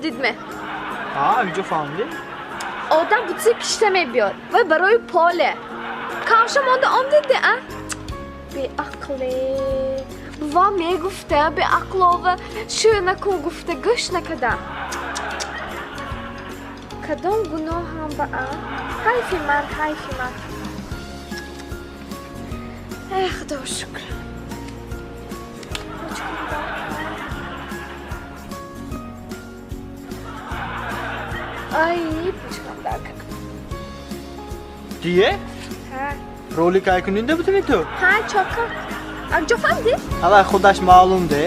Дидме? Ҳа, акҷо фаҳмидӣ? Одам бутси кишта мебиёд. Вай барои поле. Кавша монда омдиде, а? Беақле. Бува мегуфта, беақлова шӯ накун гуфта, гӯш накада. Кадом гуноҳам ба, а? Ҳайфи ман, ҳайфи ман. Эх, Худо шукр. Ай, почкам дард. Дие? Ҳа. Ролик ай кунинда будими ту? Ҳа, чока. Акҷо фаҳмидӣ? Ҳавай худаш маълум де.